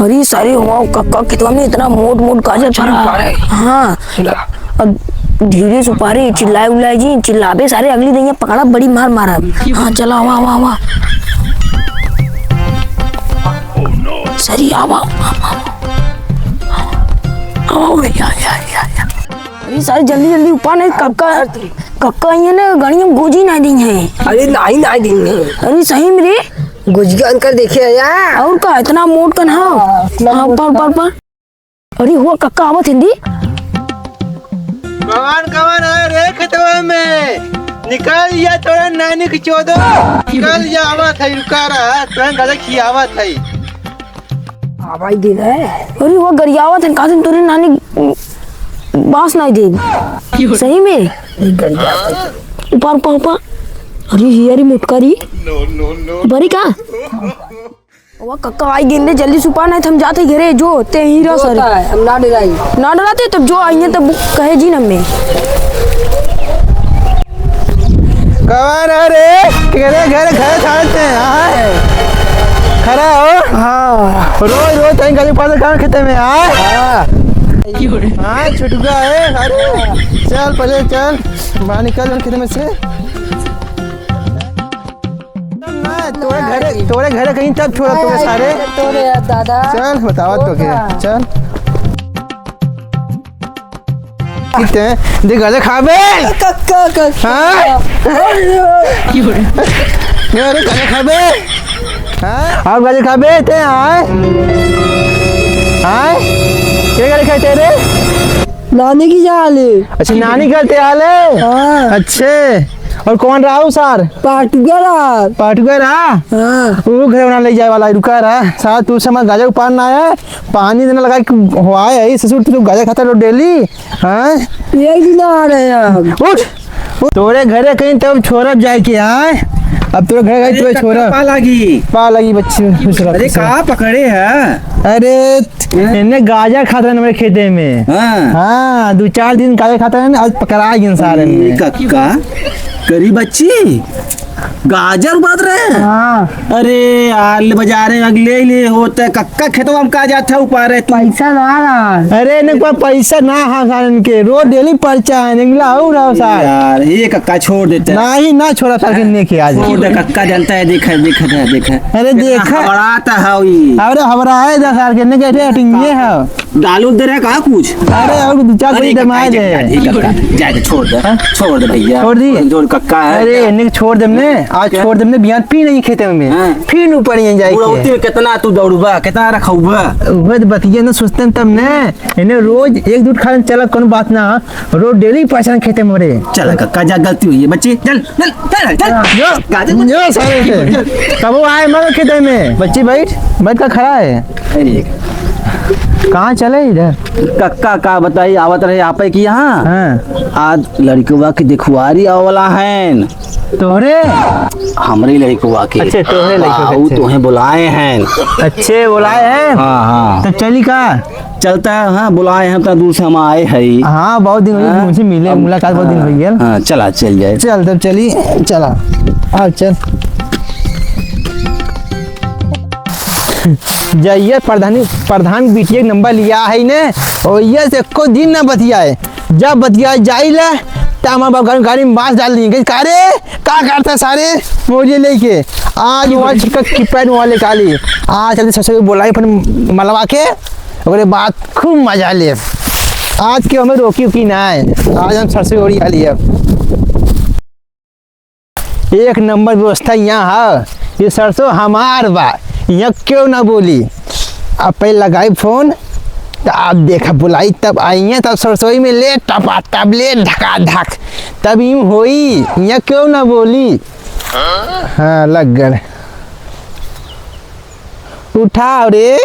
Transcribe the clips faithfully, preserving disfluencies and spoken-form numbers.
अरे सारे, वाह, कक्का खेतवा में इतना मोट मोट गाजर फरा। हाँ। अब धीरे से उपारे, चिल्लाए उल्लाए जी, चिल्लाबे सारे, अगली दइया पकड़ा, बड़ी मार मारा। हाँ, चला, वाह, वाह, वाह। सरी, आवा, आवा, आवा। आवा, या, या, या, या। अरे सारे, जल्दी जल्दी उपार नहीं, कक्का, कक्का ये ना गाड़ी में गोजी ना दी है। अरे नहीं, नहीं दी है। अरे सही में रे। गोजी के अंकल देखे है यार। और का, इतना मोट कन, हाँ। हाँ, इतना हाँ, मोट पर, कन। पर, पर। अरे हुआ कक्का आवत हिंदी। कवन, कवन है रे खेतवा में? निकल या तोरा नानी के चोदो। निकल या, आवत है, रुका रहा, तोरा गले खियावत है। आवाज दे रहा है। अरे वो गरियावत है, कासिम तोरे नानी बास नहीं दे। सही में? ऊपर, ऊपर, ऊपर। अरे हिया रे मोटका री। बरी का? वो कक्का आई गेंदे, जल्दी सुपा नहीं, हम जाते घरे, जो ते ही रह जो सारे। होता है, हम ना डराई। ना डराते, तब जो आइए, तब कहे जी न हमें। कौन है रे? केरे घर, घर छाड़ते हैं, आए। खड़ा हो। हाँ। रोज, रोज तहीं गाड़ी पार कहाँ खेते में, आए? हाँ। हाँ, छुटका है, अरे। चल, पहले चल, बाहर निकल खेते में से। ना, तोरे घरे, तोरे घरे कहीं तब छोड़ा तोरे सारे। तोरे दादा। चल, बतावा तो के। होता। चल। किते, दे गाजर खाबे? क-, क-, क-, हाँ? अरे। अरे, गाजर खाबे? हाँ? आप गाजर खाबे? ते आए? आए? के गाजर खाए तेरे? नानी की जाल है। अच्छा, नानी घर ते आले? हाँ। अच्छे। और कौन रहा उ सार? पाटुआ रहा। पाटुआ रहा? हाँ। वो घर बना ले जाए वाला, रुका रहा। सार, तू समझ गाजर उपार ना आया, पानी देना लगा कि हुआ है, ससुर, तू गाजर खाता रहो डेली, हाँ? एक दिन आ रहे हैं हम। उठ, उठ। तोरे घरे कहीं तब छोड़ब जाए के, हाँ? अब तोरे घर गई, अरे, तोरे कक्का छोड़ब। पा लागी। पा लागी बच्ची, खुश रह, अरे, खुश रह। कहाँ पकड़े है? अरे, हैं? इन्हें गाजर खात रहन हमरे खेते में। हाँ। हाँ, दो चार दिन गाजर खात रहन, आज पकड़ा गए सारे ई में। कक्का, करी बच्ची, गाजर उबात रहे हैं? हाँ। अरे यार, ले बाजारे में अगले ही ले होते, कक्का खेतवा में का जात है उपारे तू? पैसा ना रहा। अरे, इन्हें कोई पैसा ना हा सारन के, रोज डेली पर्चा है, निकला हो रहा सार। यार, ये कक्का छोड़ देते हैं। नहीं, ना छोड़ा सार के, नहीं किया आज। छोड़ दे कक्का, जानता है, देखा, देखा, देखा। अरे, देखा। हबड़ाता है ई। अरे, हबड़ा है दस हजार के, नहीं कहते, हटिंगे है। डालो दे रहा कहा कुछ? अरे, और दो चार अरे, दिन दमाए दे। जा, जा, जा, जा, छोड़ दे, हाँ? छोड़ दे भैया। छोड़ दी? छोड़, छोड़, कक्का है। अरे, क्या? इन्हें छोड़ दे हमने, आज क्या? छोड़ दे हमने, बिहान फिर नहीं खेते में। हाँ। फिर ऊपर नहीं जाए बुढ़ौती में कितना तू दौड़बा, कितना रखौबा? वह तो बतिया ना सोचते हैं तब ने, इन्हें रोज एक दूध खा चला, कोनो बात ना, रोज डेली परेशान खेते में रे। चल कक्का, जा, गलती हुई है बच्ची, चल। चल, चल, चल। यो, गाजर मत यो सारे के। कबो आए मगर खेते में। बच्ची बैठ, बैठ का खड़ा है। अरे। कहाँ चले इधर? कक्का का बताई, आवत रहे आपे की यहाँ। हाँ। आज लड़कवा के देखवारी आवे वाला हैं। तोहरे? हमरे लड़कवा के। अच्छा, तोहरे लड़कवा के, बाऊ अच्छा। तोहे बुलाए हैं। अच्छे बुलाए हैं? हाँ, हाँ। तो चली का? चलता है, हाँ, बुलाए हैं, इतना दूर से हम आए हैं। हाँ, बहुत दिन हो गए, हाँ, तुमसे मिले, हम, मुलाकात बहुत दिन हाँ, हो गया। हाँ, चला, चल जाए। चल, तब चली, चला। हाँ, चल। जइया प्रधानी, प्रधान बिटिया के नंबर लिया है ने, और ये से एको दिन ना बतियाए। जब बतिया जाइला, त हमार बाप गाड़ी, गाड़ी में बांस डाल दी। कही, "का रे? का करता सारे?" मोबाइल लेके। आज मोबाइल छिटका, कीपैड मोबाइल निकाली। आज चलते ससुर के बोलाई, फिर मलवा के, ओकरे बाद खूब मजा लेब। आज के हमें रोकी उकी ना है, आज हम सरसों ओरिया लिए। एक नंबर व्यवस्था यहाँ है, ये सरसों हमार बा, यहाँ क्यों ना बोली। अब पहले लगाई फोन, तो आप देखा बुलाई, तब आई हैं, तब सरसोई में ले टपा टप ले धका धक, तब यूं होई, यहाँ क्यों ना बोली। हाँ, लग गए। उठाओ रे।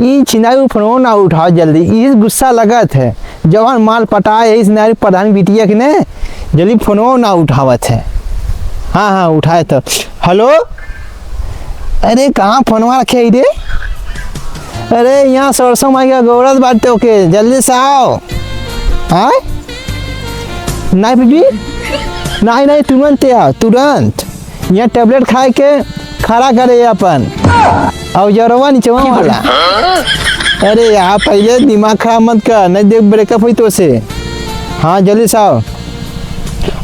ई छिनारू फोनो ना उठाओ जल्दी, ई गुस्सा लगत है। जवान माल पटाए है, ई छिनारू प्रधान बिटिया के ने जल्दी फोनो ना उठावत है। हाँ, हाँ, उठाए तो। हेलो, अरे कहाँ फोनवा रखे है रे? अरे यहाँ सरसों माई का गौरत बाटे, ओके, जल्दी से आओ। हाँ? नहीं बीबी, नहीं, नहीं, तुरंत आओ, तुरंत। यहाँ टेबलेट खाए के खड़ा करे अपन। औजरवा निचवा वाला। अरे यार, पहिले दिमाग खराब मत कर, नहीं देख breakup होई तो से। हाँ, जल्दी से आओ।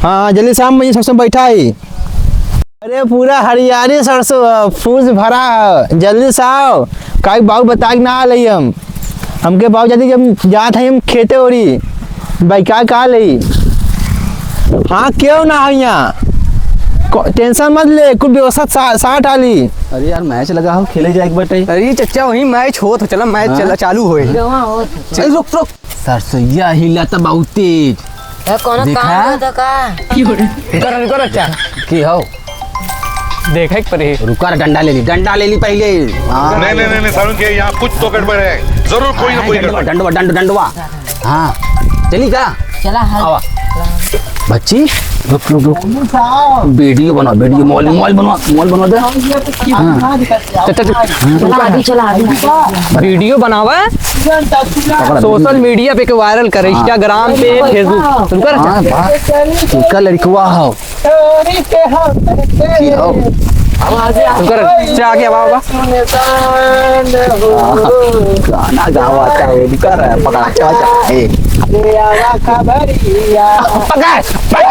हाँ, हाँ, जल्दी से आओ, मैं सरसों बैठा ही। अरे, पूरा हरियाली सरसों, फूस भरा है, जल्दी से आओ। काहे बाऊ बता के ना आले हम। हमके बाऊ जल्दी, हम जात है हम खेते ओरी। भाई, का, का ले? हाँ, क्यों ना है यहाँ? को-, tension मत ले, कुल व्यवस्था सा-, साथ आली। अरे यार, match लगा हो, खेले जाए एक बाटे। अरे चच्चा, वही match होत हो, चला match हाँ। चला, चालू होए। चल, रुक, रुक। सरसोईया हिला त बहुत तेज। ए, कोनो देखा? काम होता का? करो, करो, अच्छा। की हो? देखे के पड़ी। रुका रे, डंडा ले ली, डंडा ले ली पहिले। हाँ। नहीं, नहीं, नहीं, नहीं, सारुण के यहाँ कुछ तो गड़बड़ है। जरूर कोई ना हाँ, कोई डंडवा, गड़बड़। डंडवा, डंड-, डंडवा। हाँ। चली का? चला, हाँ। आवा। बच्ची, रुक, रुक, रुक। Video बनाओ, video, mobile, mobile बनवा, mobile बनवा दे। हाँ। चल, चल, चल। चला, अभी चला, अभी। Video बनावा, पकड़, social media पे के viral करे, हाँ। Instagram पे, Facebook। सुन कर। हाँ, वाह। इनका लड़कवा हो। की हो? सुन कर, चा के आवा, आवा। गाना गावा, चा, उनकर पकड़ा, चा, चा, ए। पकड़, पकड़।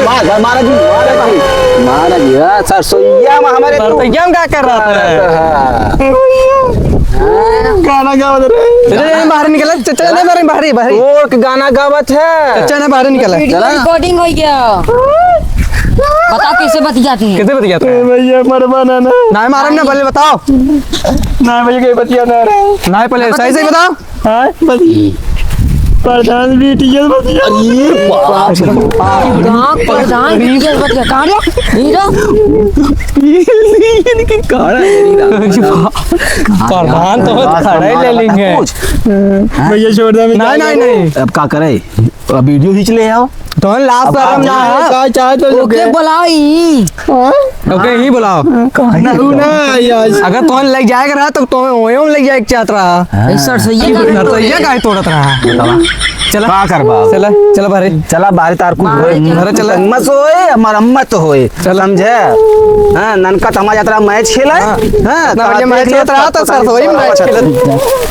मार, मार, मारा जी, मारा जी। मारा जी, हाँ, सरसोईया में हमारे तो सरसोईया में का कर रहा था? हाँ। गाना गावत रहे। चल, चल, बाहर निकल, चल, चल, बाहर, बाहर, बाहर। तोड़ के गाना गावत है। चल, चल, बाहर निकल। Video चला। Recording हो गया। बता कैसे बतियाते हैं? कैसे बतियाते हैं? ए भैया, मरवा ना, ना। ना, मारम ना, पहले बताओ। ना भैया, कहीं बतिया ना रहे। ना, पहले सही, सही बताओ। हाँ, बस। प्रधान B T S बस। अरे बाप रे। गाँव प्रधान B T S बस। कहाँ रे? हीरो। ये इनके कहाँ है? प्रधान तो बहुत खड़ा ही ले लेंगे। कुछ। भैया छोड़ दे, नहीं, नहीं, नहीं। अब का करे? अब video खींच ले आओ। तो लाज शरम ना है। का चाहे तो ओके, लोगे। बुलाओ ई। हाँ? ओके, ही बुलाओ। काहे ना, तू ना आई आज। अगर तोहन लग जाएगा रहा, तो तोहन वहीं लग जाए के चाहत रहा। हाँ। ए, सरसोईया का सरसोईया काहे तोड़त रहा? बतावा। चला। का करबा? चला, चला बाहरे। चला बाहरे तार कुछ होए। बाहरे चला। अरे चला। मत होए, मरम्मत होए। चला। समझे? हाँ, ननका तमा जात रहा match खेला। हाँ। हाँ, इतना बढ़िया match खेलत रहा, तो सरसोई में match खेलत।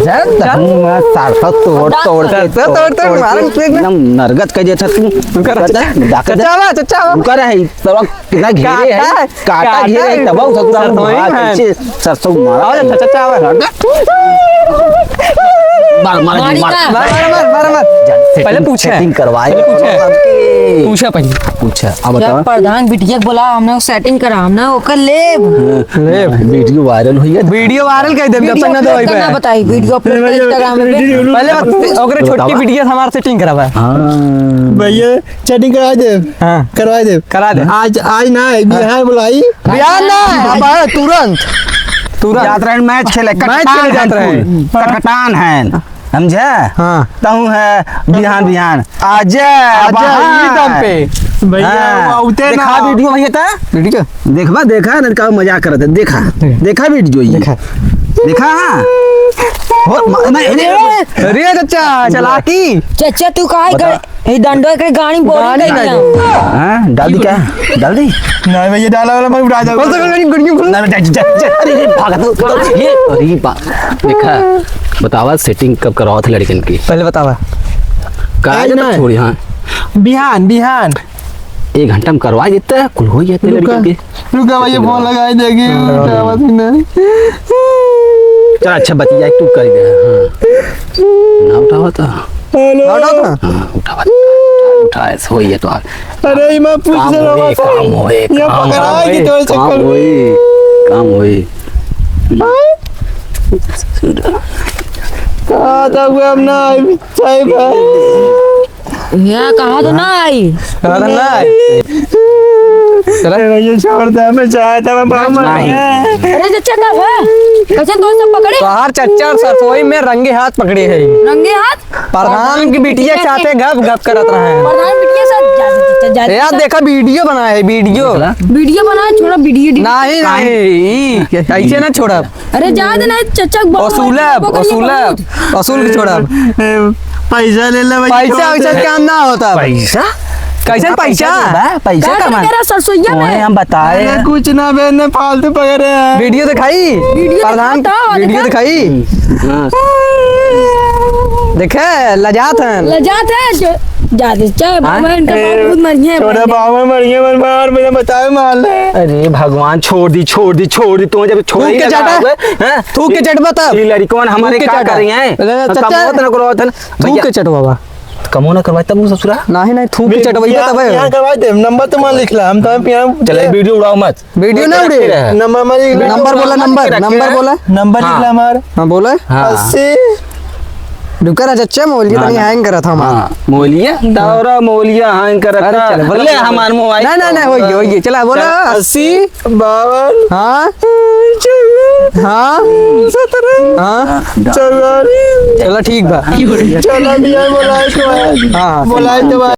जान, सरसोई तोड़, तोड़, सरसोई तोड़, तोड़, तोड़, तोड़, मारन, एकदम नरगत कर देता तू। तू कर। चाचा, चाचा। तू कर है, तब कितना घेरे है, काटा, काटा घेरे है, काटा तब उसे पूरा सरसोई मार, में। कैसे सरसों मारा। आओ, चाचा, चाचा, आओ। मार, मार, मार, मार। मार, मार, मार, मार, मार। जा, setting, पहले पूछे। Setting करवाए। पहले पूछे। पूछा पहले। पूछा, अब क्या बताओ। प्रधान बिटिया के बोला, हमने setting करा, हमने ओकर लेब। लेब। Video viral हुई है। Video viral कर देब, जब तक ना दवाई पे। बताई, video upload कर Instagram पे। पहले बत-, ओकरे छोटकी बिटिया से हमार setting करावा। हाँ। भैया, chatting करवा दे। हाँ। करवा दे। करा दे। आज, आज ना, बिहान बुलाई। बिहान ना, अब आए तुरंत। तुरंत। जात रहे match खेले, match खेले कटकान जात है रहे। कुल। कटकान है। समझे? हाँ। तहूँ है बिहान बिहान। आजे, आजे, बाहर। ई दम पे। भैया, हाँ। वो आउते ना। देखा video भैया ता? Video? देखबा, देखा, ननका मजाक करत है। देखा, देखा। देखा video ये। देखा। देखा, हाँ। हो, म-, नहीं, नहीं। अरे, अरे, चचा, चलाकी। चचा, तू काहे बता। कर, ई डंडो के गाड़ी बोली गाड़ी गई ना है। हाँ, डाल दी क्या? डाल दी? नहीं भैया, डाला वाला मैं उड़ा दूँ। कौन सा गाड़ी, गाड़ी, गाड़ी? नहीं, जा, जा, जा, अरे, अरे, भाग, भाग, भाग, ये, अरे, बा-, देखा, बतावा setting कब करवावत है लड़कन की? पहले बतावा। का आज ना। छोड़ी, हाँ। बिहान, बिहान। एक घंटा में करवा देता है, कुल हो जाते रुका, लड़कन के। रुका भैया, फोन लगाए देखी, हाँ। क्या बात है ना? चल, अच्छा, बतिया, तू कर दे, हाँ। ना उठावा था। Hello। ना उठावा था? हाँ, उठावा, उठा, उठा, ऐसे होई है तो आ। अरे, ई मैं पूछ काम ले रहा होए, था। काम होए, ये काम पकड़ा है कि होए, तोरे काम चक्कर में? होए, काम होए। हाँ? कहा था वो हम ना आए, सही बात। यहाँ कहा तो ना आई। कहा तो ना आई। चला। अरे, ये छोड़ दे, मैं चाहता, मैं बाहर मर नहीं। गया। अरे, चच्चा, का है? कैसे तो सब पकड़े? तोहार चच्चा और सरसोई में रंगे हाथ पकड़े है। रंगे हाथ? प्रधान की बिटिया के साथे गप गप करत रहे हैं। प्रधान बिटिया साथ जा, जा, जा, जा, ए, यार, देखा, video बनाए है, video। देखला? Video बनाए, छोड़ा, video delete। नहीं, काहे? नहीं, ई, ऐसे ना छोड़ा। अरे, जा दे ना, चच्चा, बहुत वसूलब, बहुत वसूलब, बहुत। वसूल के छोड़ा। ए, पैसा ले ले भाई, पैसा वैसा काम ना होता। पैसा? कैसन पैसा? पैसा बा, पैसा का कमा। तेरा सरसोईया में हम बताए। अरे कुछ ना बे, ने फालतू पकड़े हैं। वीडियो दिखाई? वीडियो प्रधान, दिखाता, वीडियो दिखा। दिखाई? हाँ। देखे, लजात हैं। लजात है, जो, जा दे, चाहे हाँ? बाबा इनका ए, बाबू मरिए, छोटा मरिए। बाबा मरिए, मर मार, मुझे बताए, मार ले। अरे भगवान, छोड़ दी, छोड़ दी, छोड़ दी, तुम जब छोड़ थूक ही के लगा चटा। हुआ है, हैं? थूक के चटवा तब। ये लड़कवन हमारे थूक के का चटा। कर रही हैं? अरे, हम चचा। कमोत न करो, धन। थूक भैया। के चटवा बा। कमो ना करवाए तब वो ससुरा। नाही, नाही, थूक के चटवइबे तब है। यहाँ करवाए दे, नंबर तो मान लिख ला, हम तो यहाँ चले, वीडियो उड़ाओ मत। वीडियो ना उड़े। रखे रहे। नंबर हमारी नंबर बोला, नंबर, रखे नंबर रहे। बोला। नंबर लिख हाँ। ला हमार। हाँ, बोला। हाँ। अस्सी। रुका ना, चच्चा, मोबाइल हाँ, तनी ना। हैंग करत हमार। हाँ, मोबाइलिया, दौरा मोबाइलिया हैंग करत अरे, था। चल, बोला, ले बोला, हमार बोला। मोबाइल। ना, ना, ना, होइए, होइए। चला, बोला। चल, अस्सी। बावन। हाँ। हाँ। सत्रह। हाँ। चौवालीस। चला, ठीक बा। चला, भैया, बोला है तो है। हाँ। बोला है तो है।